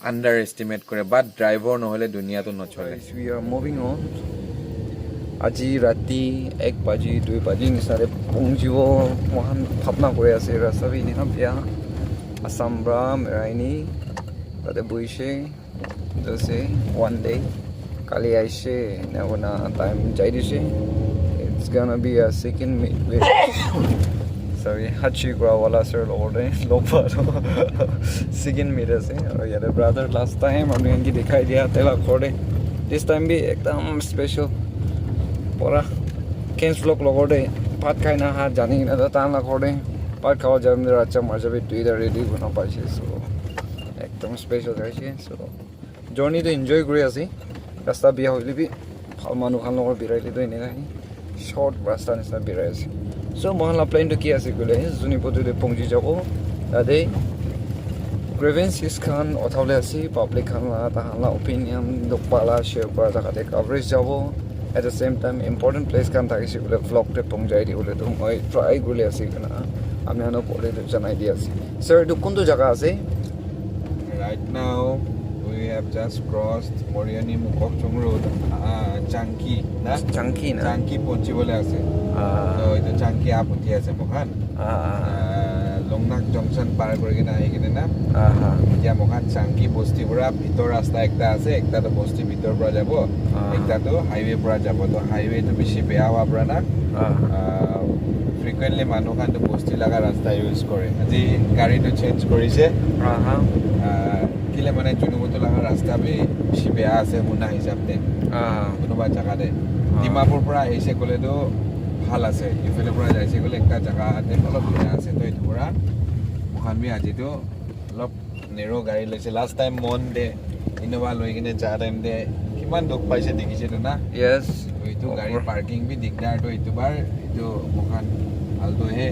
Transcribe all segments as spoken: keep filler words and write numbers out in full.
underestimate কৰে, but driver নহ'লে দুনিয়াটো নচলে। Guys, we are moving on. আজি ৰাতি এক বাজি, দুই বাজি নিচিনাৰে পহুঁচিব, মহান ভাৱনা কৰি আছে। ৰাস্তা বি এনেকুৱা বেয়া, আছাম পৰা মেৰাইনি তাতে বহিছে। Etu ase one day, kali aise, ena kurina time jai dise. It's gonna be a second meet with, sorry, Hachi Kurawala sir logot te log pa toh second meet ase. Aru yate brother last time ami khan ke dikhai dia taila ghor te, this time bi ekdam special. Pura Ken's vlog logot te bhat khai na ha jani kena toh tahan la ghor te bhat khabo jai kena racha maja bi duita ready kurina paise. So ekdam special aise. So journey to enjoy kuri ase. Rasta biya hoile bi bhal manu khan logot birai le to eneka he short rasta nisna birai ase. So mohan la plan to ki ase koile, Zunheboto te pongji jabo. Tate grievances khan uthawole ase, public khan la, tahan la opinion, log pala share kura jaka te coverage jabo. At the same time, important place khan thakise koile vlog te pongjai dibole to moi try kuri ase koina ami khan pore to janai di ase. Sir, etu kuntu jaga ase? Right now, we have just crossed Moriani Mukokchung Road, uh, Changki, na? Changki na? Changki ponchibole ase. Ah. So, etu Changki up uthi ase mokhan. Ah, ah. Uh, Longnak Junction par kuri kena ahi kena na. Ah, ah. Etia mokhan Changki bosti pura bhitor rasta ekta ase, ekta to bosti bhitor pura jabo, ah, ekta to highway pura jabo. To highway to bishi beya howa pura na. Ah. Uh, frequently manu khan to bosti laga rasta use kore. Aji gari to change korise. Aha. Ah, kile mane Zunheboto laga rasta bi bishi beya ase huna hisab te. Ah. Kunuba jaga te. Ah. Dimapur pura ahise kole to bhal ase. Ifale pura jaise kole ekta jaga te olop beya ase. To etu pura mohan bi aji to olop narrow gari loise. Last time Mon te Innova loi kene ja time te kiman dukh paise dekhise to na? Yes. To etu gari parking bi digdar to etu bar etu mohan Alto he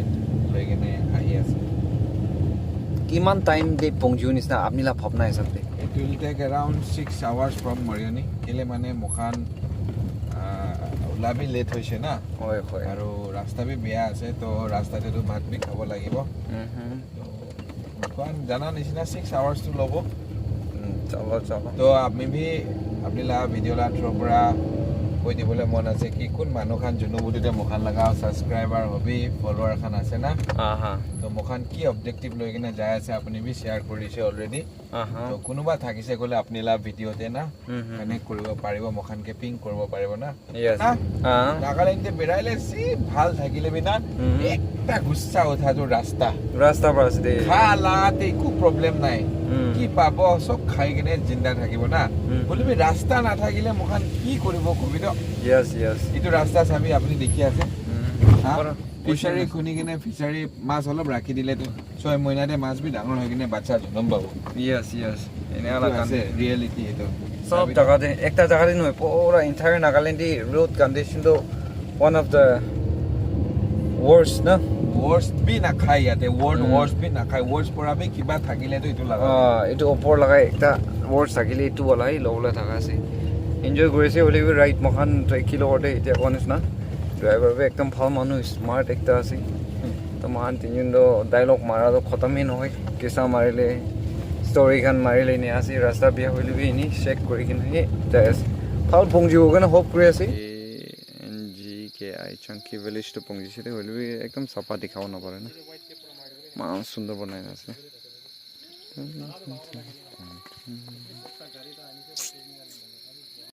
loi kene ahi ase. Kiman time te pongjibo nisna apni la bhabna hisab te? It will take around six hours from Moriani. Kile mane mohan, ah, ula bi late hoise na. Hoi, hoi. Aru rasta bi beya ase, to rasta te to bhat bi khabo lagibo. Mhm. To mohan jana nisina six hours to lobo. Mm, chalo, chalo. To apni bi apni la video la through pura koi dibole mon ase ki kun manu khan Zunheboto te mohan laga subscriber hobi, follower khan ase na. Aha. To mohan ki objective loi kena jai ase apni bi share korise already. Aha. To kunuba thakise kole apni la video te na, mhm, connect kuribo paribo, mohan ke ping kuribo paribo na. Yes. Na? Ah. Nagaland te beraile si bhal thakile bi na, mhm, ekta gussa utha tu rasta. Rasta pura ase de. Kha la te eku problem nai. Hmm. Ki pabo sob khai kene jinda thakibo na. Hmm. Hoile bi rasta na thakile mohan ki koribo kobi to? Yes, yes. Etu rasta sabi apni dekhi ase. Hmm. Ha? Pura fishery khuni kene fishery mas olop rakhi dile to. Choi moina te mas bi dangor hoi kene bacha jonom pabo. Yes, yes. Ene etu ala kam ase, reality etu. Sob jaga te, ekta jaga te nohoi, pura entire Nagaland te road condition to one of the worst na? Worst bi na khai yate, world, hmm, worst bi na khai, worst pora bi kiba thakile to etu laga. Ah, etu opor laga ekta worst thakile etu wala hi lobole thaka ase. Enjoy kuri ase, hoile bi ride mohan to ekhi logor te etia koa nisna. Driver bi ekdam bhal manu, smart ekta ase. To mohan tinjun to dialogue mara to khotom hi nohoi. Kisa marile, story khan marile ni ase, rasta biya hoile bi ni check kuri kena hi jai ase. Bhal pongjibo kena hope kuri ase. N G K I Changki village to pongji se de hoile bi ekdam sapha dikha bo na pare na. Eman sundor banai na ase.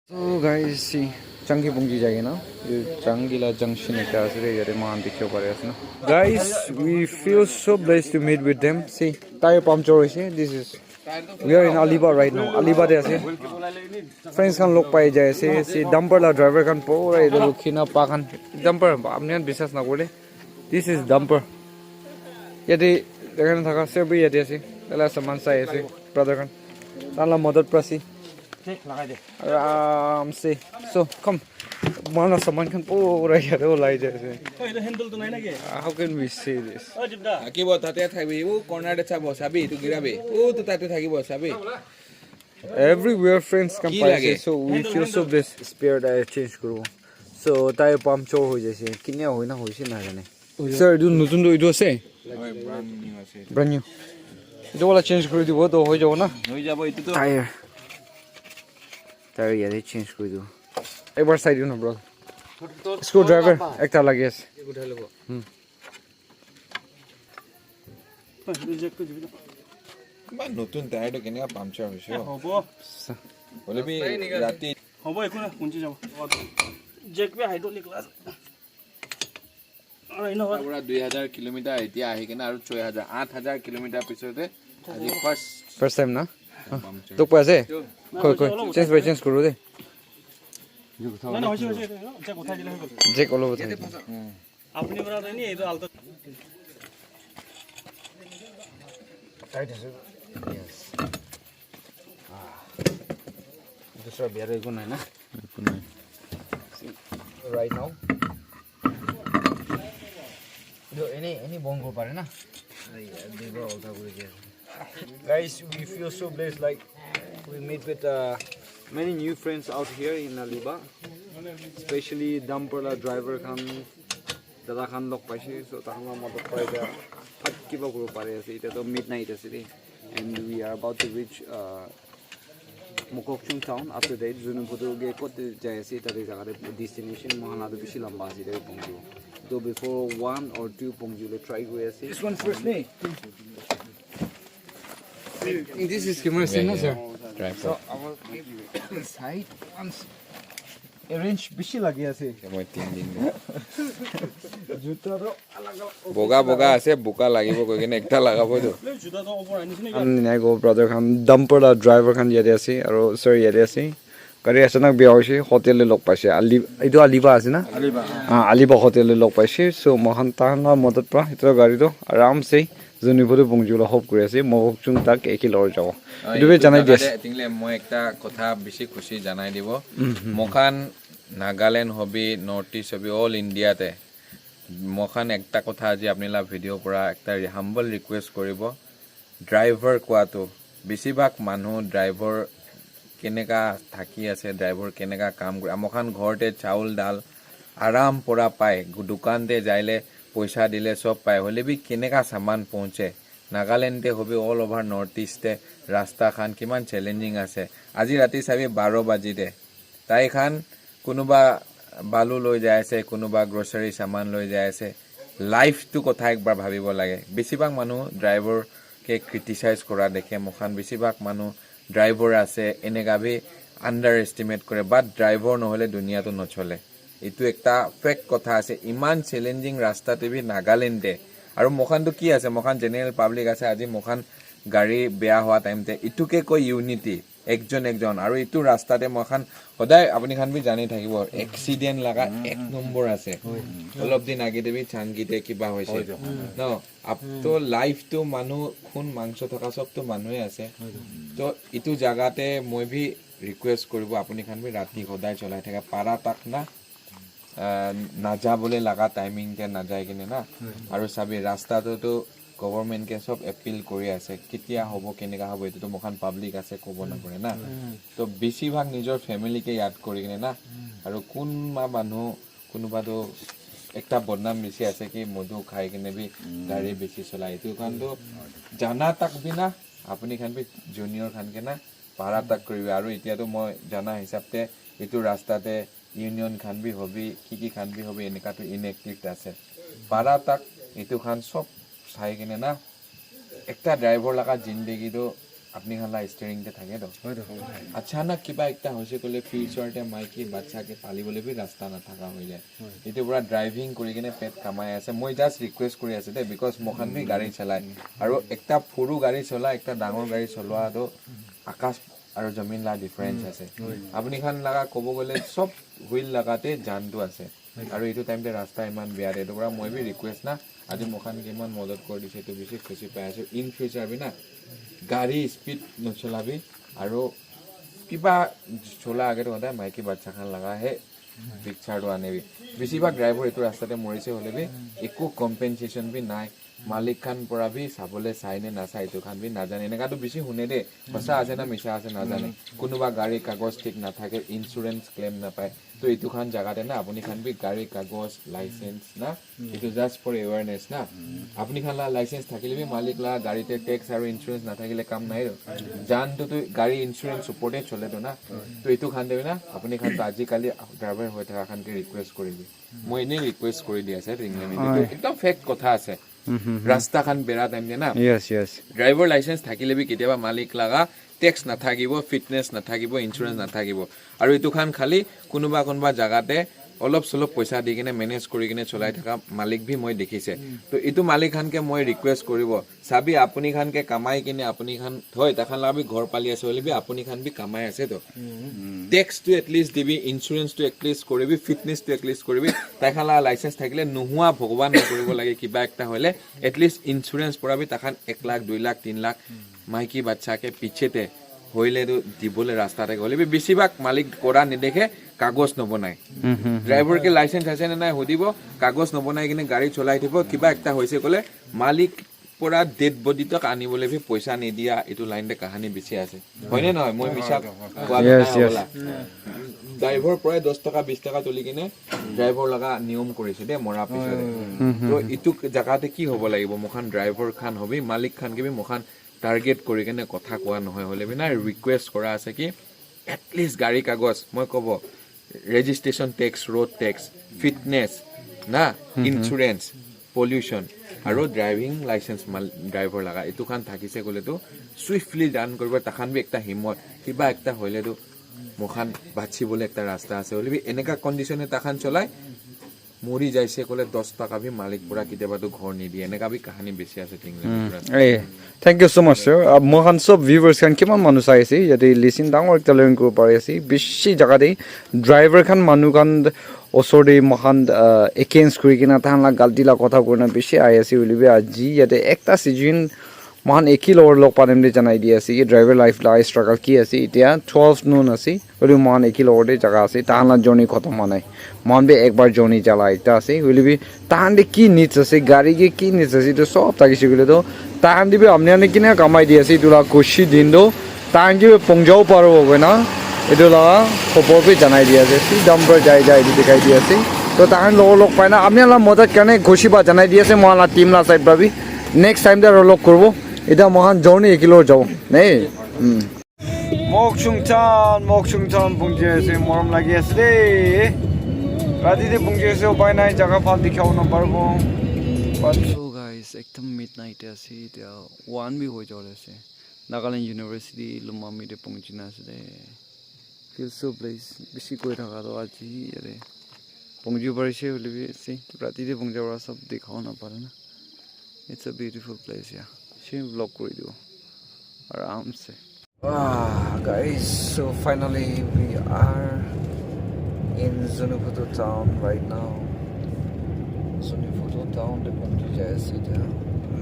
So guys, see, Changki pongji jai na. Etu Changki la junction ekta ase de, yate mohan dikhibo pari ase na. Guys, we feel so blessed to meet with them. See, tire puncture hoise. This is, we are in Aliba right now. Aliba te ase. Friends khan log pai jai ase. See, dumper la driver khan pura yate rukhi na pa khan. Dumper, apni khan biswas na kore. This is dumper. Yate, etu khan thaka sab bi yate ase. Taila saman sai ase, brother khan. Taila madad pra ase. Check lagai de. Aram se. So, come. Mohan la saman khan pura yate olai jai ase. Oh, etu handle to nai na ke? Uh, how can we say this? Oh, Jibda. Akibo, tate thakibi. U corner te chabo, sabi, tu girabi. U tu tate thakibo, sabi. Everywhere friends khan pai ase, so we feel so blessed. Spare tire change kuribo. So, tire puncture hoi jaise. Kinia hoina hoise na jane. Sir, etu notun tu etu ase? Brand new. Etu wala change kuri dibo, to hoi jabo na? Hoi jabo, etu to. Tyre. Tyre yate change kuri dibo. Ekbar sai diyo na, bro. Screwdriver ekta lagi ase. Hmm. Iman notun tyre to keneka puncture hoise? Hobo. Hoile bi rati. Hobo, eku na, punchi jabo. Jack bi hydraulic la ase. Aru ena hoile pura dui hajar kilometer etia ahi kena aru choi hajar, aat hajar kilometer pisote aji first. First time na? Puncture. Dukh pai ase? Koi, koi. Change by change kuru de. Nai, nai, hoise, hoise, hoise. Jack uthai dile hoi gol. Jack olop uthai dile. Apni para to nahi, etu alto. Tight ase. Yes. Ah. Dusra bia to eku nai na? Eku nai. Right now. Yo, any, any bong ko pare na? Ai, duibar ulta kuri diya. Guys, we feel so blessed. Like, we meet with uh, many new friends out here in Aliba, especially dumper la driver khan, dada khan log paise, so tahan la madad paise. At kiba kuro pare ase, ita to midnight ase de, and we are about to reach uh, Mokokchung town. After that, Zunheboto ke kot jai ase, tate jaga te destination mohan la to bishi lamba ase, tate pongji. To before one or two pongji le try kuri ase. This one first, ne? This is camera stand, no, sir? Drive. So, our side once arrange bishi lagi ase. Moi tin din. Juta to alag alag. Boga boga ase, boga lagibo koi kena ekta lagabo to. Juta to opor ani sini. Ami nai go brother khan, dumper la driver khan yate ase, aro sir yate ase. Gari achanak bia hoise, hotel te log paise. Ali, etu Aliba ase na? Aliba. Ah, Aliba hotel te log paise. So, moikhan tahan la madad pra, etu gari toh aram se Zunheboto pongji bole hope kuri ase. Mokokchung tak eke log jabo. Ah, etu bi etu janai jaga di ase. De tingle moi ekta kotha bishi khushi janai dibo. Mokhan Nagaland hobi, North East hobi, all India te. Mokhan ekta kotha aji apni la video pora ekta re-, humble request koribo. Driver kowa to, besibhag manu driver keneka thaki ase, driver keneka kam kore. Mokhan ghor te chawol dal aram pora pai, gu-, dukan te jaile poisa dile sob pai, hoile bi keneka saman pohonche? Nagaland te hobi all over North East te rasta khan kiman challenging ase. Aji rati sabi baro baji te tai khan kunuba balu loi jai ase, kunuba grocery saman loi jai ase. Life tu kotha ekbar bhabibo lage. Besibhag manu driver ke criticize kora dekhe, mokhan besibhag manu driver ase, eneka bi underestimate kore, but driver nohole dunia tu nochole. Etu ekta fact kotha ase, iman challenging rasta te bi Nagaland te. Aru mokhan tu ki ase, mokhan general public ase, aji mokhan gari beya hua time te, etu ke koi unity. Ekjon ekjon. Aru etu rasta te moi khan hodai apni khan bi jani thakibo, accident laga ek number ase. Olop din age te bi Changi te kiba hoise. No, ap to life to manu khun mangso thaka sob to manu e ase. To etu jaga te moi bi request koribo apni khan bi rati hodai cholai thaka para tak na ah, najabole laga timing te najai kene na. Aru sabi rasta tu tu government ke sob appeal kori ase, ketia hobo, keneka hobo, etu tu moikhan public ase, kobo napore na. To besibhag nijor family ke yad kori kene na. Aru kunba manu, kunuba tu ekta bodnam bishi ase ki modu khai kene bi gari bishi cholai. Etu khan tu jana tak bi na, apni khan bi junior khan ke na para tak koribi. Aru etia tu moi jana hisab te etu rasta te union khan bi hobi, ki ki khan bi hobi, eneka tu inactive ase. Para tak etu khan sob sai kene na, ekta driver laga jindagi tu apni khan la steering te thake to. Achanak kiba ekta hoise koile future te maiki bacha ke pali bole bi rasta na thaka hoi jai. Etu pura driving kori kene pet kamai ase. Moi just request kori ase de, because moi khan bi gari chalai. Aru ekta phuru gari chola, ekta dangor gari cholwa to akash aru jamin la difference ase. Apni khan laga kobo gole sob wheel laga te jan tu ase. Aru etu time te rasta iman beya de, etu pora moi bi request na, aji moi khan ke iman madad kori dise, etu bishi khushi pai ase. In future bi na, gari speed nocholabi, aru kiba chola age to hodai maiki bacha khan laga he picture tu anibi. Besibhag driver etu rasta te morise hoile bi, eku compensation bi nai. Malik khan pora bi sabole sai ne nasai etu khan bi najane. Eneka tu bishi hune de. Hosa ase na misha ase najane. Kunuba gari kagos thik nathake, insurance claim napai. To etu khan jaga te na apuni khan bi gari kagos, license na, etu just for awareness na. Apuni khan la license thakile bi malik la gari te tax aru insurance nathakile kam nai. Jan tu tu gari insurance upor te chole to na. To etu khan te bi na apuni khan to ajikali driver hoi thaka khan ke request koribi. Moi ene request kori di ase Ringlim. Etu ekdom fact kotha ase. Rasta khan bera time te na. Yes, yes. Driver license thakile bi ketiaba malik laga tax nathakibo, fitness nathakibo, insurance nathakibo. Aru etu khan khali kunuba kunuba jaga te olop solop poisa di kene manage kori kene cholai thaka malik bi moi dekhise. To etu malik khan ke moi request koribo, sabi apuni khan ke kamai kene apuni khan thoi, ta khan la bi ghor pali ase hoile bi apuni khan bi kamai ase to. Tax tu at least dibi, insurance tu at least koribi, fitness tu at least koribi. Tai khan la license thakile nuhua bhagwan nokoribo lage kiba ekta hoile at least insurance pora bi ta khan ek lakh, dui lakh, tin lakh maiki bacha ke piche te hoile tu dibole rasta te hoile bi bisi bhag malik kora nedekhe kagos nobonai. Driver ke license ase ne nai hudibo, kagos nobonai kene gari cholai thibo, kiba ekta hoise kole malik pora dead body tak anibole bi poisa nidia etu line te kahani bishi ase. Hoine nohoi? Moi misha koa Yes, nai yes. Hobola. Driver pora dos taka bis taka tuli kene driver laga niyom korise de mora pisote. To etu jaga te ki hobo lagibo? Mokhan driver khan hobi, malik khan ke bi mokhan target kori kene kotha koa nohoi, hoile bi na request kora ase ki at least gari kagos, moi kobo, registration tax, road tax, fitness, na, insurance, pollution, aru driving license mal driver laga etu khan thakise kole tu swiftly done koribo, ta khan bi ekta himot, kiba ekta hoile tu mokhan bachi bole ekta rasta ase. Hoile bi eneka condition e ta khan cholai, mori jaise kole dos taka bi malik pora ketiaba tu ghor nidiye, eneka bi kahani bishi ase Ringlim. Eh, thank you so much, sir. Uh, mohan sob viewers khan kiman manu sai ase, yate listen dangor ekta learn koribo pari ase. Bishi jaga te driver khan manu khan osor te mohan, uh, against kuri kena tahan la galti la kotha kurina bishi ahi ase. Hoile bi aji yate ekta season mohan eki logor log pa time te janai di ase ki driver life la struggle ki ase. Etia twelve noon ase. Hoile mohan eki logor te jaga ase, tahan la journey khotom hwa nai. Mohan bi ek bar journey jala ekta ase. Hoile bi tahan te ki needs ase, gari ke ki needs ase, etu sob thakise koile toh tahan te bi apni khan kena kamai di ase, etu la khushi din toh tahan ke bi pong jabo paribo koina etu la khobor bi janai di ase. Si dumper jai jai etu dikhai di ase. Toh tahan logor log pai na apni khan la madad karne khushi ba janai di ase mohan la team la side pra bi. Next time te aro log kuribo. Eta mohan journey eki logor jabo. Nei? Hmm. Mokchung town, Mokchung town pungji ase, morom lagi ase de. Rati de pungji ase, upai nai, jaga bhal dikhabo na paribo. But so guys, ekdom midnight te ase, etia one bi hoi jabo le ase. Nagaland University Lumami te pungji na ase de. Feel so blessed. Bishi koi thaka toh aji yate pungji parise hoile bi ase. Rati de pungji para sob dikhabo na pare na. It's a beautiful place, yeah. Same vlog kuri dibo. Aram se. Ah, guys, so finally we are in Zunheboto town right now. Zunheboto town te pungji jai ase etia.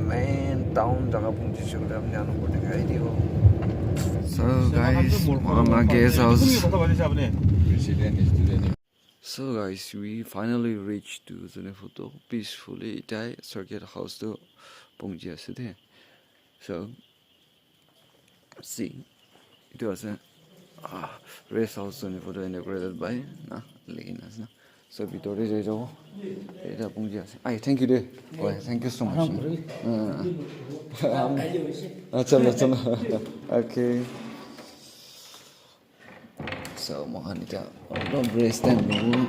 Main town jaga pungji ase koile apni khan opor te dikhai dibo. So guys, mohan la guest house. So guys, we finally reached to Zunheboto peacefully. Etia circuit house tu pungji ase de. So, see, etu ase, ah, rest house Zunheboto inaugurated by na likhi na ase na. So bitor te jai jabo. Eta pungji ase. Ai, thank you de. Oi, thank you so much. Uh, um, ah, chalo, chalo. Okay. So mohan etia olop rest time lobo,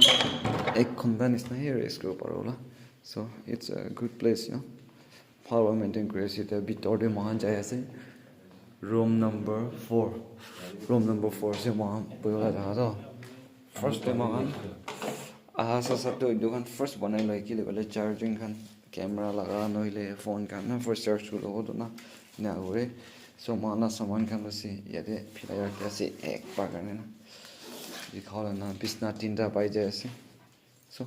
ek ghonta nisna he rest kuribo paribo la. So it's a good place, you know. Bhal para maintain kuri ase. Etia bitor te mohan jai ase. Room number four. Room number four se mohan bohibo la jaga toh. First te mohan aha sa sa toh etu khan first banai loi, kile koile charging khan, camera laga, nohoile phone khan na first charge kuri lobo toh na, ena kore. So mohan la saman khan ase yate philai rakhi ase ek bar karne na. Dikhabo le na bisna tinta pai jai ase. So,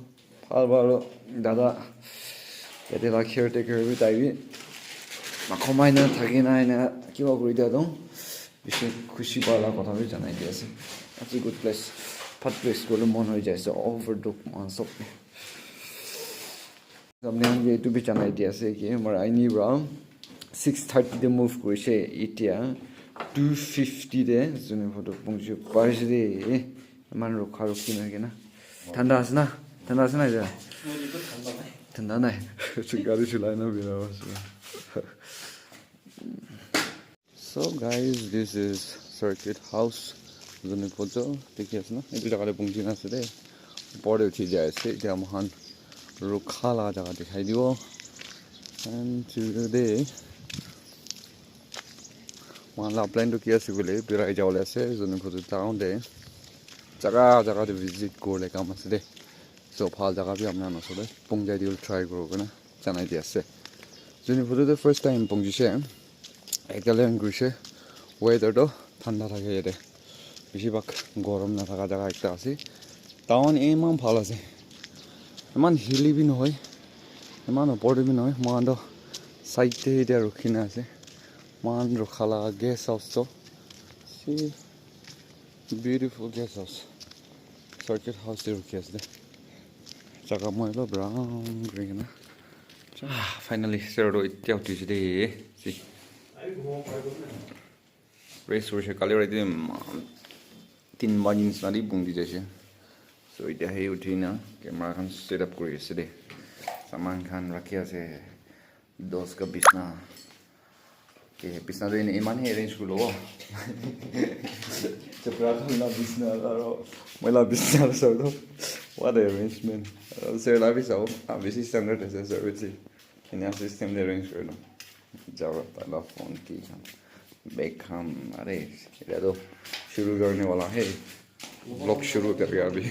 bhal bhal dada, yate la caretaker bi tai bi nakhomai na thaki na ena kiba kuri dia toh bishi khushi pa la kotha bi janai di ase. That's a good place. Bad place koile mon hoi jai ase, overlook mohan sob. Samne khan ke etu bi janai di ase ki, amar aini pra six thirty te move kurise, etia two fifty te Zunheboto pungji paise de. Iman rukha rukhi nai kena. Thanda ase na? Thanda ase na etia? Thanda nai. Gari chulai na bira ase. So guys, this is Circuit House, Zunheboto, dikhi ase na? Etu jaga te pungji na ase de. Upor te uthi jai ase. Etia moikhan rukha la jaga dikhai dibo. And today, moikhan la plan tu ki ase koile, birai jabole ase, Zunheboto town te. Jaga jaga te visit kuribole kam ase de. So, bhal jaga bi apni khan osor te pung jai diwole try kuribo koina janai di ase. Zunheboto te first time pungji se, ekta learn kurise, weather toh thanda thake yate, bishi bhag gorom nathaka jaga ekta ase. Town eman bhal ase, eman hilly bi nohoi, eman upor te bi nohoi. Moikhan toh side te etiya rukhi na ase, moikhan rukha la guest house toh. See, beautiful guest house. Circuit house te rukhi ase de. Jaga moi olop brown kuri kena. Ah, finally, sir toh etiya uthise de. See. Rest kurise, kali raiti eman tin baji nisina de pungji jaise. So, etiya he uthi na camera khan set up kuri ase de. Saman khan rakhi ase. Dos ka bisna. Ke bisna tu ine iman he arrange kuri lobo. Chopra khan la bisna aro moi la bisna aro sab tu. What a arrangement. Aro sir la bi sabo. Ah, bisi standard ase sir bi. Ine system de arrange kuri lo. Jabo ta la phone ki khan. Bag khan. Are, eta to shuru karne wala hai. Vlog shuru kar gaya abhi.